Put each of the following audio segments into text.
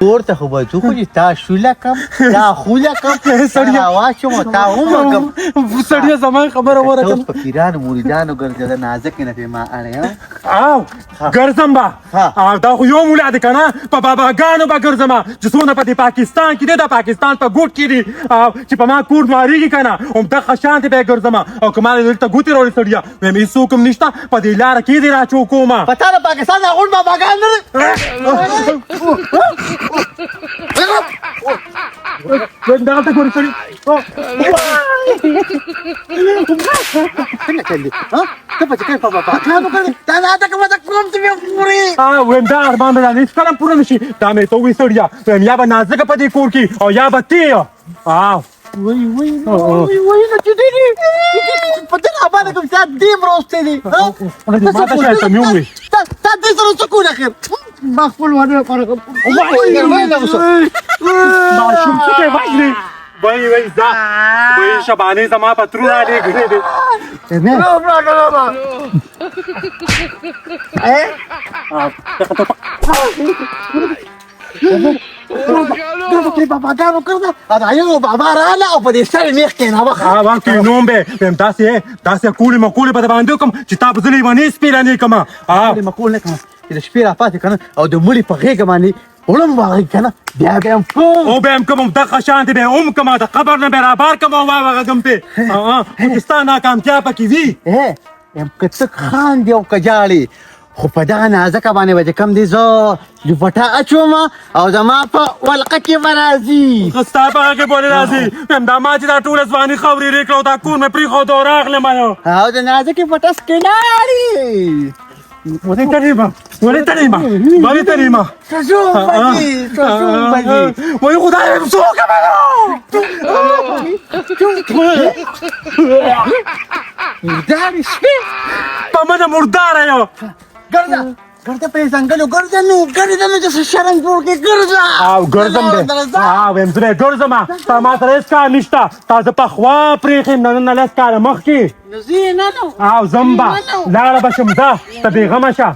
کور ته خو به ځو، خو چې تا شوله کم، تا خوله کم، سړیه واچوم، تا هم کم. سړیه، زما خبره وره ته اوس په پیرانو مریدانو ګرځېده، نازکې نه پې ما اړې. او ګرځم به. او دا خو یو مولا دی که نه، په باباګانو به ګرځم چې څونه په دې پاکستان کې دی، د پاکستان په ګوټ کې دي، او چې په ما کور نواریږي که نه، همدغه شان دی به ګرځم. او که ما دلته ګوتې راوړې سړیه، وایم هېڅوک هم نشته په دې لاره کې دې راچو کومه. په تا د پاکستان دا غونډ باباګان نه دغلته ګورې سړي. څنګه چل دی؟ ته په چې په باباګانو ګرځې، دا نه ته کومه کوم چې مې خوري. وایم دا ارمان به دا هېڅکله هم پوره نه شي. دا مې ته ووایي سړیه، وایم یا به نازکه په دې کور کې او یا به تې. وای وای وای وای، نو چې دې په دې آباد کوم چې دې مروسته دي. ما ته شاید ته مې ووایي. تا دې سره څه کول؟ اخر ما خپل واده لپاره ماشوم څه کوي؟ وژني. وای وای، ځه وای، شبانې زما په ترور رالیږلی دی. باباګانو کړه، دا یو بابا رااله او په دې سر میخ کېناوه. ها، وخت نوم به وایم داسې داسې کوړې مکوړې به د باندې وکړم چې تا به زه لیونی سپېلنې کړم. کوړې مکوړې نه کوم، چې د شپې راپاتې که نه او د مړي په غېږه باندې وړم واغې که نه، بیا به هم کوم او به هم کوم، دغه شان دی به هم کوم، د قبر نه به رابار کوم او واغږم پې، خو چې ستا ناکامتیا پکې وي. که څه خاندي او که ژاړي، خو په دغه نازکه باندې به چې کوم دی زه دوپټه اچوم او زما په ولقه کې به راځي. ستا په هغه کې پورې راځي. وایم دا ما چې دا ټوله ځواني خاورې رې کړه او دا کور مې پرېښود او راغلم. او د نازکې په ټس کې لاړې. ولې تړې ما؟ ولې تړې ما؟ ولې تړې ما؟ څو بجې؟ څو بجې؟ وای خدای، څوک به مردارې شپې په منه مرداره یو. ګرځه ګرځه په ځنګلو ګرځه، نو ګرځه، نو چې شرم جوړ کې ګرځه. او ګرځم به. وایم زه به ګرځم، تا ما سره هېڅ کار نشته. تا زه پخوا پرېښیم، نن نه 10 کاله مخکې. نو زه یې نه نو. او ځم به، لاړه به شم، ځه ته بېغمه شه.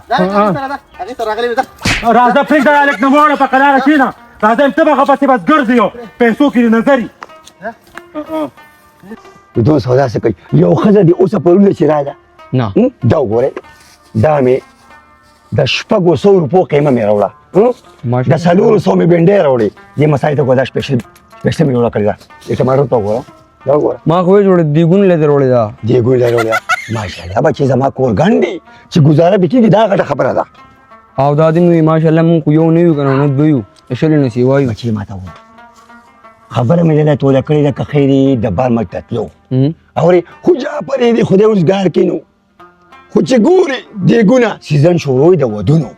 هغې ته راغلی. راځه، پرېږده هلک، نه واړه په قلاره کښېنه. راځه، ته به هغه پسې بس ګرځې، یو پیسو کې دې نظر. دوه سودا څه کوي؟ یو ښځه دې اوسه پرون چې راغله نه، دا وګورئ، دا مې د 600 روپو قیمه مې راوړه، د 400 مې بنډۍ راوړې. دې مسایل ته ګوره، دا سپیشل سپیشل مې جوړه کړې ده. دې ټماټر ته وګوره، دا وګوره. ما خو یې جوړه دیګون له دروړې ده. دیګون له راوړې. ماشاءالله بچې، زما کور ګڼ دی چې ګزاره پې کېږي، دا غټه خبره ده. او دا دې مې ماشاءالله، مونږ خو یو نه یو که نه، نو دوه یو، د شلو نه سیوا یو. بچې، ما ته وګوره، خبره مې نه توله کړې ده، که خیر د بار ملک ته تلو اورې، خو جا پرې دې خدای اوزګار کړي. نو خو چې ګورې دیګونه سیزن شروع د ودونو.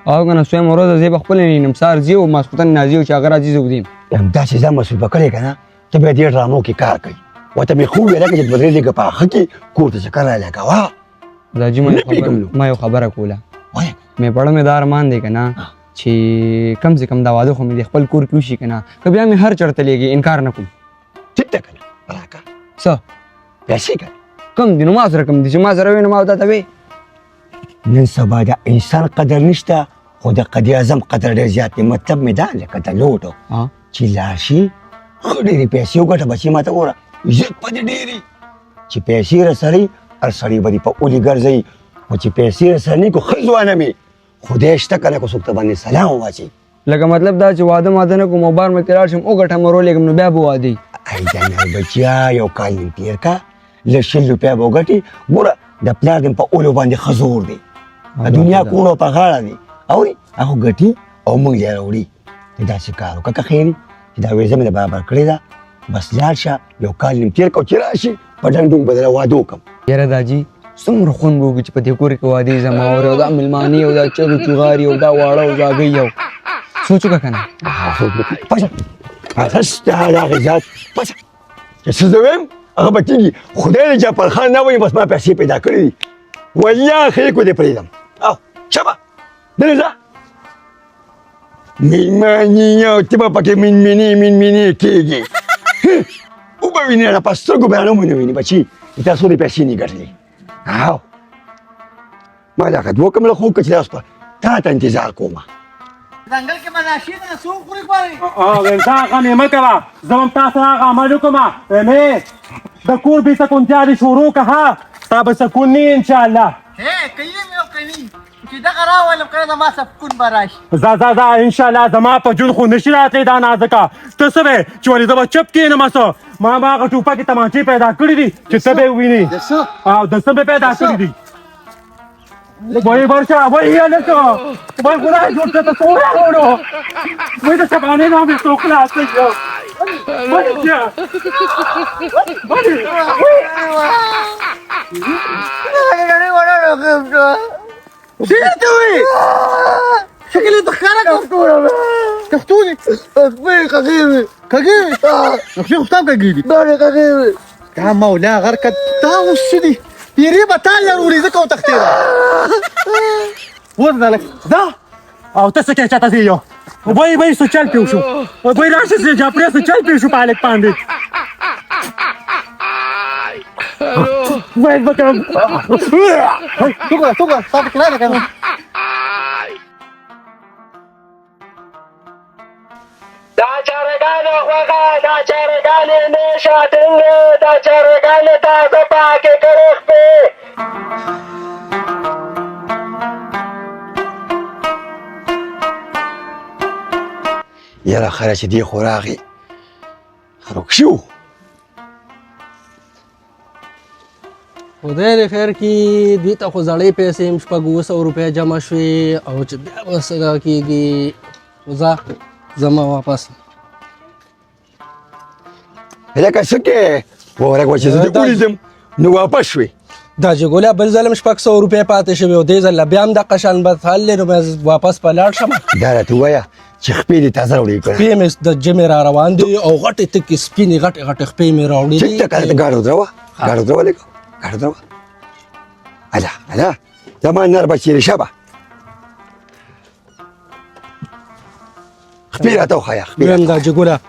او که نه، سویم ورځ زه به خپله نه یم، سهار ځي او ماسخوتن نه ځي، او چې هغه راځي زه وځم. همداسې ځان مصروفه کړی که نه، ته بیا دې ډرامو کې کار کوي. ورته مې ښه وویل که چې دوه درې دیګه پاخه کړي، کور ته چکر رالګوه. دا جی نه پوهېږم نو. ما یو خبره کوله. وایه. مې پړه مې دا ارمان دی که نه چې کم سه کم دا واده خو مې د خپل کور کې وشي که نه، که بیا مې هر چېرته لېږي انکار نه کوم. ټیک ده که نه، راکه. څه؟ پیسې که. کم دي نو ما سره کم دي، چې ما سره وي نو ما تا ته وي. نن سبا د انسان قدر نشته، خو د قدر اعظم قدر ډېر زیات دی. مطلب مې دا لکه د لوټو چې لاړ شي، ښه ډېرې پیسې وګټه. بچې، ما ته ګوره، عزت به دې ډېري چې پیسې رسري، هر سړی به دې په اولي ګرځوي، خو چې پیسې رسره نه کو، ښه ځوانه مې خدای شته که نه، که څوک ته باندې سلام واچوي. لکه مطلب دا چې واده ماده نه کوم او بار مې لاړ شم، وګټم، ورولېږم، نو بیا به واده وي. ای جانه بچیا، یو کال نیم تېر کا، له 20 روپیا به وګټې. ګوره، د پلار دې په اولو باندې ښه زور دی، د دنیا کور په غاړه دی، اوري هغه ګټي او موږ یې راوړي. ته داسې کار وکړه که خیر چې دا ویزه مې برابر کړې ده، بس لاړ شه، یو کال نیم تېر کړه، چې راشي په ډنګ ډونګ به درله واده وکړم. یاره دا جي څومره خوند به وکړي چې په دې کور کې واده زما اوري، او دا مېلمانې او دا چغې چوغاري او دا واړه او زاږه یو سوچ وکړه که نه. پاڅه پاڅه، ستا دغه ذات، پاڅه چې څه زه وایم هغه به کېږي. خدای دې جعفر خان نه وایي، بس ما پیسې پیدا کړې دي، والله ښې کو دې پرېږدم. او شبه دلې ځه، میلمانې او ته به پکې مینمینې مینمینې کېږي، وبه وینې، را په سترګو به نه وینې بچي چې تاسو دې پیسې نه ګټلې. او ما دا دوه کمله خو که چې تاسو تا ته انتظار کومه. ځنګل کې به ناشې نه څوک خوري غواړي. او دا غم یې مه کوه، زه هم تا سره هغه عمل وکړم. وایم د کور بې سکونتیا دې شروع که، ها ستا به سکون نه وي انشاءالله. هې که یې مې او که نه، چې دغه راولم که نه زما سکون به راشي. ځه ځه ځه انشاءالله زما په ژوند خو نشي راتلی دا نازکه. ته څه وایې چې ولې زه به چپ کښېنم؟ څه ما به هغه ټوپکې تمانچې پیدا کړي دي چې ته به یې ووینې. د څه؟ او د څه مې پیدا کړي دي. وای ورشه وای هلکه، وای خدای جوړ کړه، ته څوک راوړو؟ وای د شبانې نه مې څوک خلاص کړي. وای بیا چېرته وې؟ شکل یې ته ښکاره کړه. تښتولې کږې وې؟ نقشې خو ستا هم کږې دي. دا مولا غرکه دا اوس څه دي؟ پیرې به تا لر وړي ځکه وتښتېده. وځه هلک ځه. او ته څه کوې؟ چاته ځې؟ یو وای وای څه چل پې وشو. وای راشه څه جاپرې څه چل پې شو په هلک باندې. وای وکړم. څوک څوک ستا پکې راغله که نه؟ دا چرګانو خوښه، دا چرګانې نه شاتنګ، دا چرګانې تازه پاکې کړې خپې. یاره خیره چې دی خو راغی ورک شو. خدای دې خیر کړي، دوی ته خو زړې پیسې هم 600-700 روپۍ جمع شوې او چې بیا به څه دا کېږي. خو ځه زما واپس. لکه څه کې ورک وه چې زه دې ولیدم نو واپس شوې. دا چې ګوله بل ځل هم 600 روپۍ پاتې شوې او دې ځل بیا هم دقه شان بس حل دی، نو بیا واپس په لاړ شم. دا راته ووایه چې خپې دې تازه راوړې که نه؟ خپې مې د جمعې را روان دي او غټې تکې سپینې غټې غټې خپې مې راوړې دي. ټیک ده که نه؟ ګاډی ودروه، ګاډی ودروه لږ، ګاډی ودروه. هله هله زما نر بچی دې شه به. خپې راته وښیه، خپې. ویم دا چې ګوله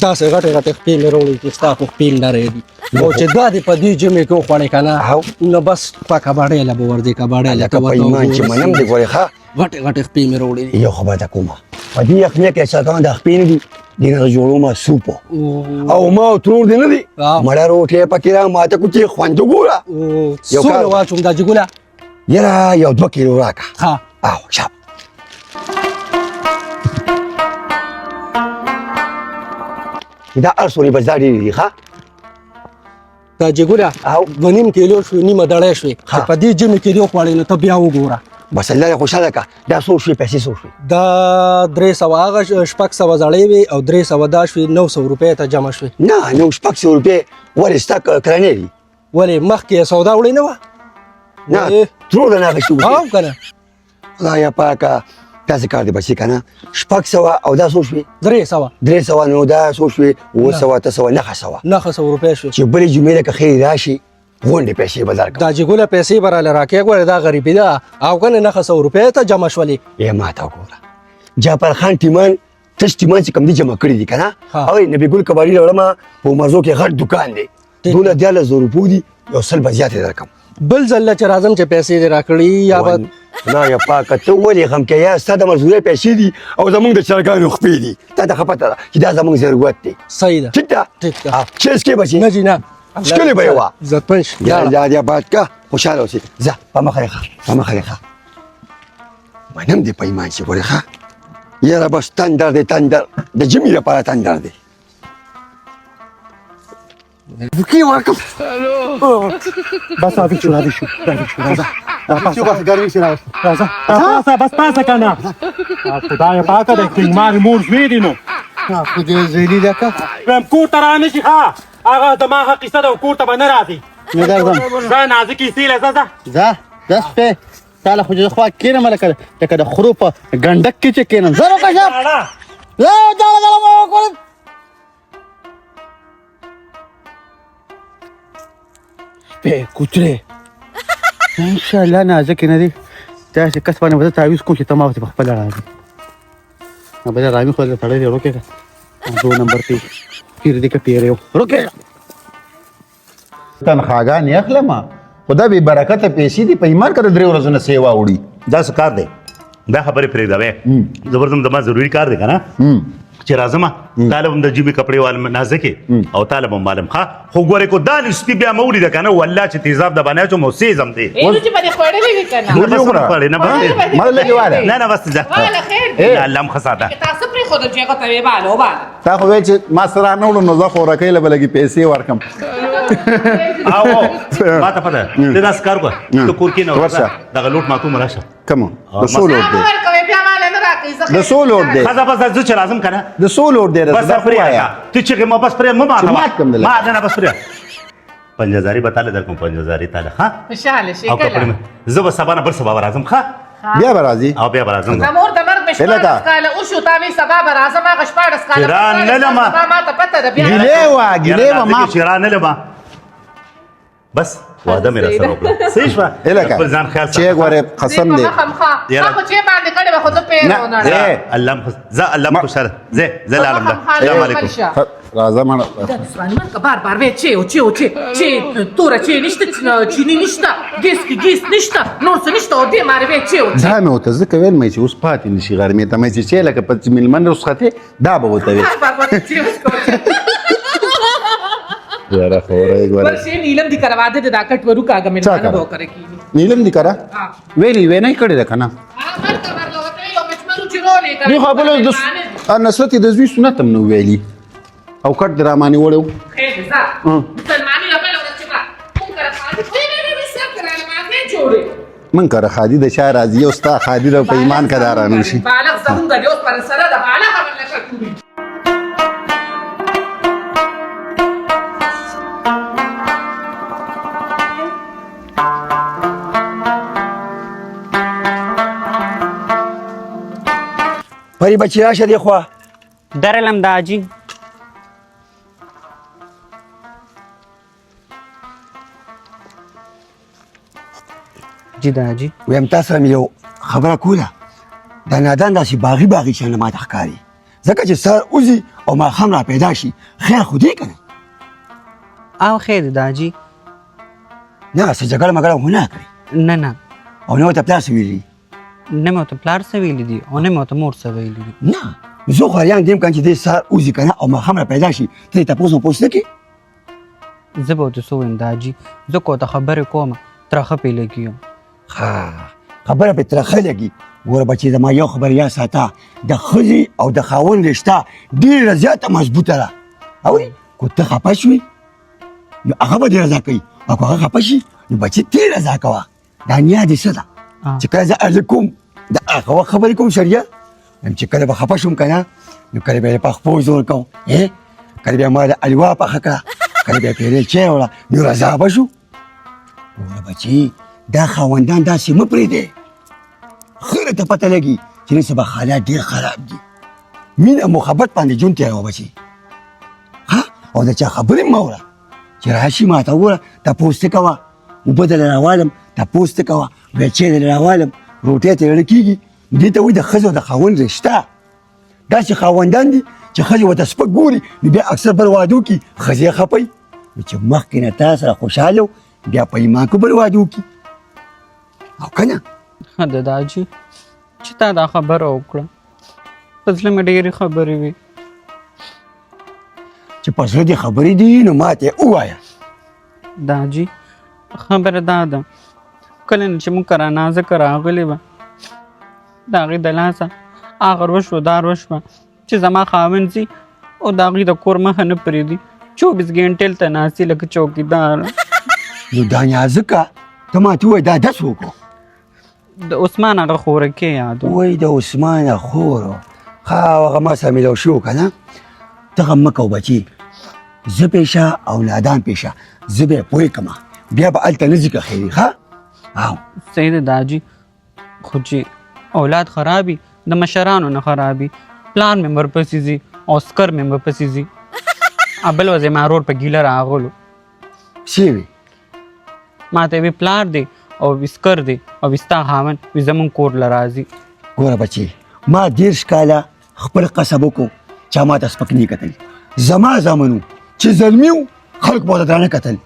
داسې غټې غټې خپې مې راوړې چې ستا خو خپې هم نری دي او چې دا دې په دې جمعې کې وخوړې که نه نو بس په کباړۍ له به ورځې، کباړۍ له لکه په ایمان چې منم دې ګورې. ښه غټې غټې خپې مې راوړې دي. یو خبره ته کومه، په دې یخنۍ کې چرګان د خپې نه دي، دې نه جوړوم سوپ او ما او ترور دې نه دي مړه روټۍ پکې را ماته کوچې خوند وګوره. یو څومره واچوم دا جګوله؟ یاره یو 2 کیلو راکړه. ښه او شابه. دا هر څومره بس دا ډېرې دي. ښه دا جګوله 2.5 کیلو شوې، نیمه دړی شوې، چې په دې ژمي کې دې وخوړې نو ته بیا وګوره. بس الله دې خوشحاله کړه. دا څو شوې پیسې؟ څو شوې؟ دا 300 هغه 600 زړې وې او 300 دا شوې، 900 روپۍ ته جمع شوې. نه نو 600 روپۍ ولې ستا کرانې دي؟ ولې مخکې یې سودا وړې نه وه؟ نه ترور نه اخیستې وې. او که نه؟ خدایه پاکه داسې کار دې بچي که نه. 600 او دا څو شوې؟ 300. 300 نو دا څو شوې؟ 700 800 900. 900 روپۍ شوې. چې بلې جمعې له که خیر راشي غونډې پیسې به درکړم. دا جګوله پیسې به راله راکې، ګوره دا غریبي ده او که نه 900 روپۍ ته جمع شولې. ای ما ته وګوره جعفر خان ټیمان تش ټیمان چې کوم دي جمع کړي دي که نه، او نبي ګل کباړي راوړم په عمرزو کې غټ دکان دی، 12,000 روپو دي، یو سل به زیاتې درکړم. بل ځل له چې راځم چې پیسې دې راکړي یا به خدایه پاکه ته ولې غم کوې؟ یا ستا د مزدورۍ پیسې دي او زموږ د چرګانو خپې دي، تا ته ښه پته ده چې دا زموږ ضرورت دی. صحیح ده. ټیک ده؟ ټیک ده. چې څکې بچې؟ نه جي نه. ښکلې به یې وه. عزتمن شې. یا الله دې آباد کړه، خوشحاله اوسې. ځه په مخه دې ښه، په مخه دې ښه. منم دې په ایمان چې ګورې ښه. یاره بس تندر دی، تندر د ژمي لپاره تندر دی. بوکې ورکړم. بس راویښ شو، راویښ شو، راویښ شو. راځه چې بس ګرمي شي راوسته. راځه پاسه، بس پاسه که نه. خدایه پاکه د ټینګمارې مور زوی دی نو. خو دې ذلیله که. وایم کور ته رانه شي. ښه هغه زما ښه قصه ده، کور ته به نه راځي. نه درځم. ځه نازکې کیسې له ځه ځه. ځه ځه سپی، تا له خو چې زه خوا کښېنم لکه د خرو په ګنډک کې چې کښېنم. ځه روکه شه. ځه دړه دړه ما وکړم. سپی کوترې انشاءالله نازکې نه دی، داسې کس باندې به زه تعویذ کوم چې ته ما پسې په خپله راځې. به دا رامي خو دلته تړلی دی، روکېږه. 2 نمبر پیر دی که پیری و، روکېږه. تنخواګانې اخلم خو دا بې برکته پیسې دي، په ایمان که د 3 ورځو نه سیوا وړي. دا څه کار دی؟ دا خبرې پرېږده وې، زبردست زما ضروري کار دی که نه چې راځم، طالب هم د جیبې کپړې والم نازکې او طالب هم والم. ښه خو ګورې کو دا نشتي بیا مه ولیده که نه، والله چې تیزاب د باندې اچوم او سېزم دی. ای نو چې به دې خوړلې وي که نه؟ نه بس خوړلې نه، بس ما لږې واله. نه نه بس ځه، واله خیر دی. نه الله هم ښه ساته. تاسو پرېښودل چې هغه ته ویې باله وباله. تا خو ویل چې ما څه رانه وړو، نو زه خورکۍ له به لږې پیسې ورکړم. او ما ته پته ته داسې کار وکړه، ته کور کښېنه، ورشه. دغه لوټ ماتوم راشه. کوم د څو لوټ دی؟ د څو لوټ دی؟ ښځه بس زه چې راځم که نه د څو لوټ دی؟ بس پرې ته چیغې ما بس پرې مه ماته چې مات کړم دلته. ما نه نه بس پرې 5000 به تاله درکړم، 5000 تاله. ښه خوشحاله شې او کله کپړې زه به سبا نه بل سبا به راځم. ښه بیا به راځي او بیا به راځم. زمور د مرګ مې 16 کاله وشو، تا وی سبا به راځم، هغه 16 کاله چې را نه لمه. سبا ما ته پته ده بیا. ګیلې وه، ګیلې وه ما چې را نه لمه، بس واده مې راسره وکړه، صحیح شوه؟ الکه خپل ځان خیال چې ګورې قسم دی ما خو چې باندې کړې وه، خو زه پرې نه، ونه ای. الله مو زه الله مو خوشحاله، زه زه لاړم. السلام علیکم. راځه مړه. مرګ بار بار وې چې او چې او چې چې توره چې نشته، چینی نشته، ګیس کې ګیس نشته، نور څه نشته، او دې مارې وې چې او چې. دا مې ورته ځکه ویل مې چې اوس پاتې نشي غرمې ته، مې چې چې لکه په چې مېلمن رخصتې دا به ورته وي. بار بار ورته چې اوس کوم یاره خوره یې ګوره. ورشې نیلم دي کره واده د دا کټ وروکاږه، مېلمانه کره؟ به وکره کېني. نیلم دي کره ویلي وې نه کړې ده که نه؟ مرته ورله ورته یو مچمرو چې رولې کره. دوی خو بل د نصرت یې د زوی سنت هم نه ویلي او کټ دې رامانې وړی و. خیر دی ځه، مسلماني له بله ورځ چې به مونږ کره خالي وی وی وی وی سر کره له ماغې جوړې. من کره خادي د چا راځي؟ یو ستا خادي ده په ایمان که دا رانه شي. بالغ زمونږ دی اوس پر سره د بالغ ورله کټوري. پري بچی راشه دې خوا. درلم دا جی. جی دا جی. ویم تا سره مې یو خبره کوله، دا نادان داسې باغي باغي شان ماته ښکاري، ځکه چې سهار وځي او ماښام را پیدا شي، خیر خو دی که نه؟ او خیر دی دا جی. نه څه جګړه مګړه خو نه کړې؟ نه نه. او نه ورته پلار څه ویلي؟ نه مې ورته پلار څه ویلي دي او نه مې ورته مور څه ویلي دي. نه زه خو حیران یم که چې دی سهار وځي که نه او ماښام را پیدا شي، ته یې تپوس مپوس نه کړې؟ زه به ورته څه ووایم دا جی، زه که ورته خبرې کوم ترخه پرې لګي. ښه خبره پرې ترخه لګي. ګوره بچې زما یو خبره یاد ساته، د ښځې او د خاوند رشته ډېره زیاته مضبوطه ده. اوري که ته خفه شوې نو هغه به دې رضا کوي، او که هغه خفه شي نو بچې ته یې رضا کوه. دا نیا دې څه ده چې کله زه هلک کوم د هغه وخت خبرې کوم شریعه، چې کله به خفه شوم که نه نو کله به یې په خپو زور کوم، کله بیا ما د الوا پخه کړه، کله بیا پیرې چای وړه، نو رضا به شو. ګوره بچې دا خاوندان داسې مه پرېږدی، ښه راته پته لګي چې نن سبا حالات ډېر خراب دي. مینه محبت باندې ژوند تېروه بچې، ها، او د چا خبرې مه اوره. چې راشي ما ته وګوره، تپوس ته کوه، اوبه درله راوالم، تپوس ته کوه، بیا چای درله راوالم، روټۍ ترې کېږي. دې ته وایي د ښځو د خاوند رشته. داسې خاوندان دي چې ښځې ورته سپک ګوري، نو بیا اکثر بل واده وکړي، ښځې یې خپوي. نو چې مخکې نه تا سره خوشحاله و، بیا په ایمان کې بل واده وکړي او که نه؟ ښه ده دا جی چې تا دا خبره وکړه، په زړه مې ډېرې خبرې وې. چې په زړه دې خبرې دي نو ما ته یې ووایه. دا جی خبره دا ده، کله نه چې موږ کره نازکه راغلې وه د هغې د لاسه هغه وشوه دا وشوه چې زما خاوند ځي او د هغې د کور مخه نه پرېږدي، 24 ګنټې هلته ناست لکه چوکیدار. نو دا نازکه ته ما ته ووایه دا دس وکړو. د عثمان هغه خورکې یاد و. وایي د عثمان خور ښه هغه ما سره میلاو شو که نه؟ ته غم مه کوه بچي، زه پېښه او نادان پېښه، زه به یې پوه کړم، بیا به هلته نه ځي که خیري. ښه او صحیح ده دا جی، خو چې اولاد خراب وي د مشرانو نه خراب وي، پلار مې ورپسې ځي او سکر مې ورپسې ځي. بل ورځ زما ورور په ګیله راغلو. څه وي؟ ما ته وی پلار دی او وسکر دی او وستا خاوند وی زمونږ کور له راځي. ګوره بچې ما 30 کاله خپل قصب وکړو، چا ما ته سپک نه کتل. زما زامنو چې زلمي وو خلک به ورته درانه کتل،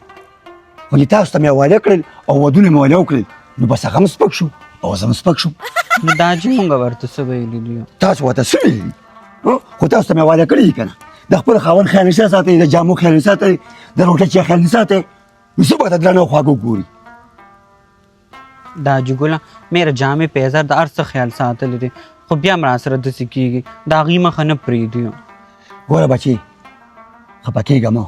خو چې تاسو ته مې حواله کړل او ودونه مې ولې وکړل نو بس هغه هم سپک شو. او زه هم سپک شوم. نو دا چې مونږ ورته څه ویلي دي؟ تاسو ورته څه ویلي دي؟ خو تاسو ته مې واده کړی دي که نه؟ د خپل خاوند خیال نه ساتئ، د جامو خیال نه ساتئ، د روټۍ چای خیال نه ساتئ، نو څه به ورته درانه او خواږه وګوري؟ دا جګوله مې جامې پیزار د هر څه خیال ساتلی دی، خو بیا هم راسره داسې کېږي، د هغې مخه نه پرېږدي. ګوره بچې، خفه کېږه مه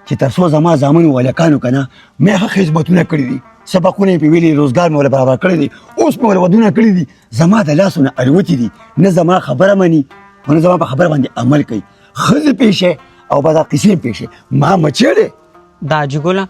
چې تر څو زما زامنو هلکانو که نه مې ښه خدمتونه کړي دي، سبقونه یې پرې ویلي، روزګار مې ورله برابر کړی دی، اوس مې ورله ودونه کړي دي، زما د لاسو نه الوتي دي، نه زما خبره مني او نه زما په خبره باندې عمل کوي. ښځې پېښې او به دا قصې پېښې ما مچېړې. دا جګوله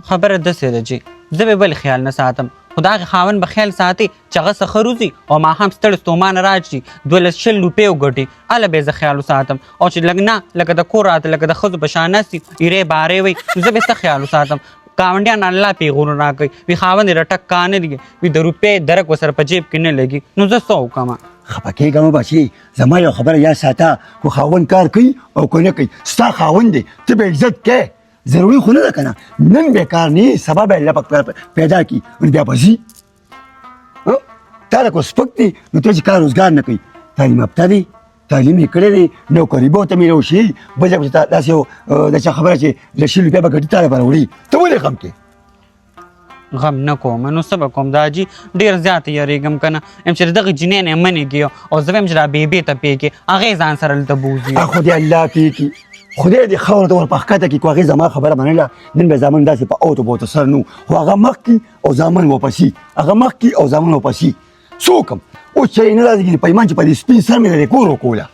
خبره داسې ده چې زه به بل خیال نه ساتم، خو د هغې خاوند به خیال ساتي چې هغه څه ښه روزي او ماښام ستړی ستومانه راشي 12 20 روپۍ وګټي، هله به یې زه خیال وساتم. او چې لږ نه لکه د کور راته لکه د ښځو په شان ناست وي، ایرې بارې وي، نو زه به یې څه خیال وساتم؟ ګاونډیان الله پېغورونه راکوي، وي خاوند یې د ټک کانه دي، وي د روپۍ درک ورسره په جیب کې نه لګي، نو زه څه وکړم؟ خفه کېږه مه بچې، زما یو خبره یاد ساته، که خاوند کار کوي او که نه کوي ستا خاوند دی، ته به عزت کوې. ضروري خو نه ده که نه، نن به کار نه وي سبا به الله پاک پیدا کړي، نو بیا به ځي. تا له کو سپک دی، نو ته چې کار روزګار نه کوي، تعلیم یافته دی، تعلیم یې کړی دی، نوکري به ورته میلاو شي، بل ځای به چې داسې یو د چا خبره چې له 20 روپۍ به ګټي تا لپاره وړي، ته ولې غم کې؟ غم نه کوم، نو څه به کوم؟ دا جي ډېر زیات یریږم که نه، یم چې د دغې جینۍ نه یې منې کړي او زه وایم چې دا بېبې ته پېکې، هغې ځان سره دلته بوځي. خو دې الله پېکي، خدای دې خاوره ته ور په ښکته کړي، که هغې زما خبره منله نن به زامن داسې په اوتو بوتو سر نه، خو هغه مخکې او زامن واپسي، هغه مخکې او زامن واپسي. څه وکړم اوس چې یې نه راځي، په ایمان چې په دې سپین سر مې د دې کور وکوله.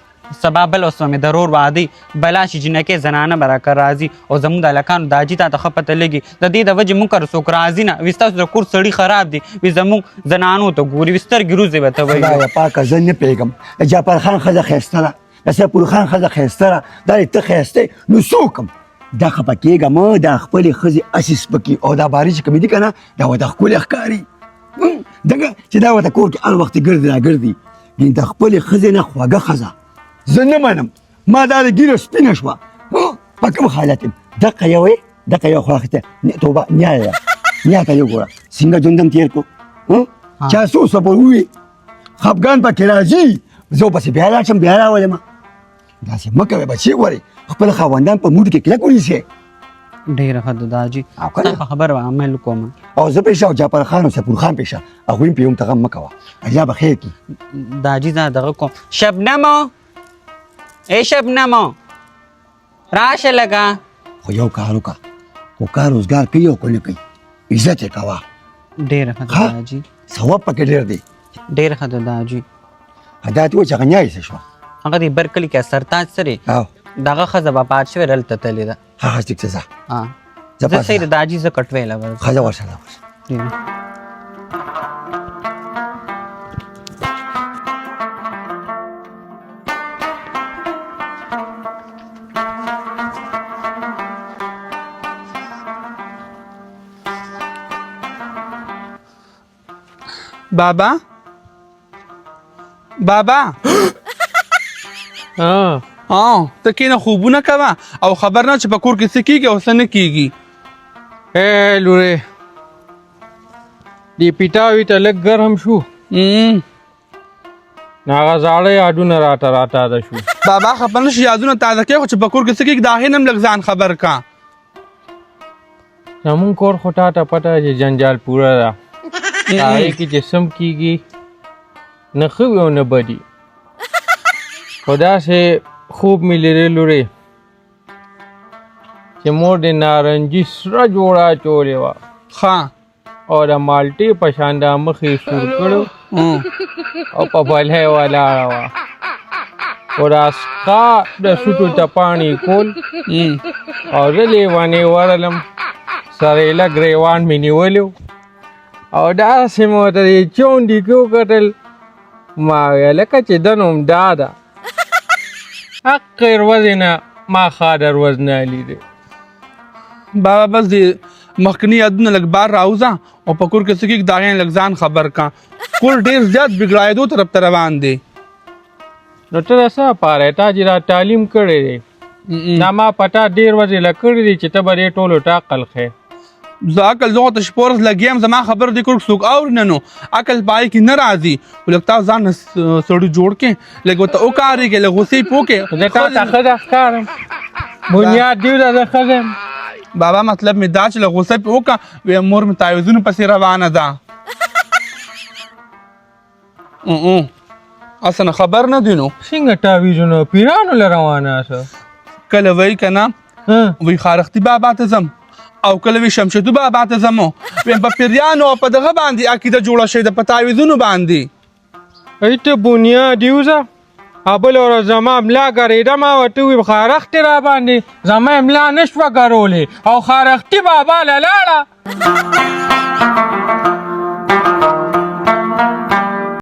سبا بل اوس مې د رور واده بلا شي، جینکۍ زنانه به راکه راځي او زموږ د هلکانو د حاجي تا ته ښه پته لګي، د دې د وجې موږ کره څوک راځي نه، وي ستاسو د کور سړي خراب دي، وي زموږ زنانو ته ګوري، وي سترګې روزې به ته وایي. خدایه پاکه زه نه پوهېږم، د جعفر خان ښځه ښایسته ده، د سیف خان ښځه ښایسته ده، دا دې ته ښایسته یې، نو څه وکړم؟ دا خفه کېږه مه، دا خپلې ښځې هسې سپکي او دا باري چې کومې دي که نه دا ورته ښکلې ښکاري، دغه چې دا ورته کور کې هر وخت ګرځي راګرځي، د خپلې ښځې نه خوږه ښځه زه نه منم. ما دا د ږیره سپینه شوه، په کوم حالت یم؟ دقه یو یې دقه یو خو اخیستی، توبه نیا یې نیا ته یې وګوره څنګه ژوند هم تېر کړو، چا څو څه پورې ووي خفګان پکې راځي، زه ورپسې بیا لاړ شم بیا راولم. داسې مه کوئ بچې، ګورئ خپل خاوندان په موډ کې کلک ونیسئ. ډېره ښه ده دا جي، ستا په خبره به عمل کوم. او زه پېښه او جعفر خان او سپور خان پېښه، هغوی هم پرې هم ته غم مه کوه، الله به خیر کړي. دا جي زه دغه کوم. شبنمو، ای شبنمو راشه لږه. خو یو کار وکړه، خو کار روزګار کوي او که نه کوي عزت یې کوه. ډېره ښه ده دا جي، ثواب پکې ډېر دی. ډېره ښه ده دا جي. دا ته وایې چې هغه نیا یې څه شوه؟ هغه د بر کلي کې سرتاج سرې دغه ښځه به پات شوې دلته تللې ده. ها ټیک شه، ځه. زه صحیح ده دا جي، زه کټوې له ښځه ورشه، ځه ورشه. بابا بابا ها ته کینه خوبونه کوه او خبر نه چې په کور کې څه کیږي او څه نه کیږي. اے لورې دې پیتاوي ته لږ ګرم شو، هغه زاړه یادونه راته راتازه شو. بابا خفه نه شي، یادونه تازه کوي، خو چې په کور کې څه کیږي د هغې نه هم لږ ځان خبر کا. زمونږ کور خو تا ته پته چې جنجال پوره ده، هغې کې چې سم کیږي نه ښه وي او نه بدي. خو داسې خوب مې لیدلی لورې چې مور دې نارنجي سره جوړه اچولې وه، ښه، او د مالټې په شان دا مخ یې سور کړو او په بله یې ولاړه وه، او د اسقا د سوټو ته پاڼې کول، او زه لیونی ورلم، سریله ګریوان مې نیولی او داسې مې ورته دې چونډي کې وکتل، ما ویل لکه چې ده نو همدا ده. هغې ورځې نه ما ښه ورځ نه لیدې. بابا بس دې مخکني یادونه لږ بار راوځه او په کور کې څه کېږي د هغې نه لږ ځان خبر کا. کور ډېر زیات بګړایدو طرف ته روان دی. نو ته د څه لپاره تا چې دا تعلیم کړی دی، دا ما په تا ډېر ورځې له کړی دی چې ته به دې ټولو ته عقل ښیې. زه عقل زه ته شپه ورځ لګیا یم، زما خبره دې کور کې څوک اوري نه، نو عقل پای کې نه راځي. خو لږ تا ځان سړی جوړ کړې، لږ ورته وکارېږې، لږ غوسې پرې وکړې. زه تا ته ښځه ښکارم، بنیاد دیو ده، زه ښځه یم. بابا مطلب مې دا چې لږ غوسه پرې وکړه، ویم مور مې تعویذونو پسې روانه ده. اصلا خبر نه دی نو. څنګه تعویذونه پیرانو له روانه سه؟ کله وایي که نه وایي خارښتي بابا ته ځم، او کله وایي شمشدو بابا ته ځم. ویم په پیریانو او په دغه باندې عقیده جوړه شوې ده، په تعویذونو باندې. ای ته بنیاد یوزه. بله ورځ زما ملا ګرېده، ما ورته وویل خارښتې را باندې، زما یې ملا نه شوه ګرولې او خارښتي بابا له لاړه.